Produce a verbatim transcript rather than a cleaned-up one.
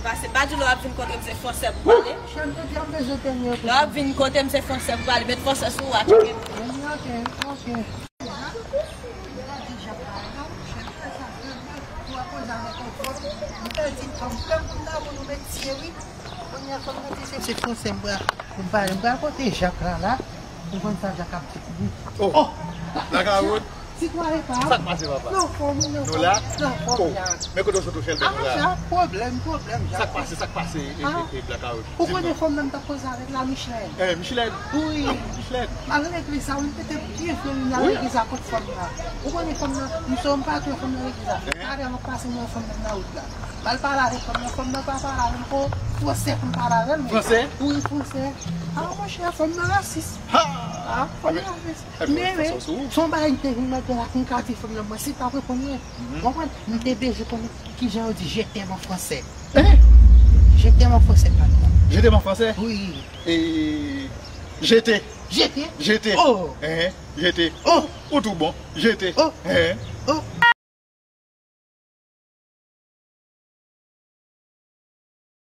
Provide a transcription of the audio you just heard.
Pase, pa di lè w ap vin kote m se fransè pou pale. Lè w ap vin kote m se fransè pou pale. Met fransè sou ou a, tcheke m. Se fransè m pral, m pral kote Jak la la. Ou konn sa Jak ap di pou ou. Oh! Blakawout! Sitwayen pa. Sa k pase, papa? Nan fòm, nan fòm. Nou la? Nan fòm, Jak. Men kote w sot ou, chèlbè nou la? Ah, Jak, pwoblèm, pwoblèm, Jak. Sa k pase, sa k pase, e, e, e, Blakawout? Ou konnen fanm nan m t ap koze avèk la, Michlèn? Eh, Michlèn? Wi. Michlèn. M al regle sa, wi, m te te byen fè, m al regle sa kont fanm nan. Ou konnen fanm nan, m sou m pa twè fanm nan regle sa. Talè m ap pase, m wè fanm nan nan wout la. M al pale avèk fanm nan, fanm nan pa pale avè m, oh, fransè pou m pale avè l, men. Fransè? Wi, fransè. Ah, monchè, fanm nan rasis. Ha! Ah, fanm nan rasis. Men, men, se yon bagay m te vin mande la, pou m ka di fanm nan, mwen, si l pa reponn mwen. Ou konprann? M te bezwen konnen kijan yo di je t'aime an fransè. Hein? Je t'aime an fransè, patwon. Je t'aime an fransè? Wi. E, jete. Jete? Jete. Oh! Hein? Jete. Oh! Ou tou bon. Jete. Oh! Hein? Oh!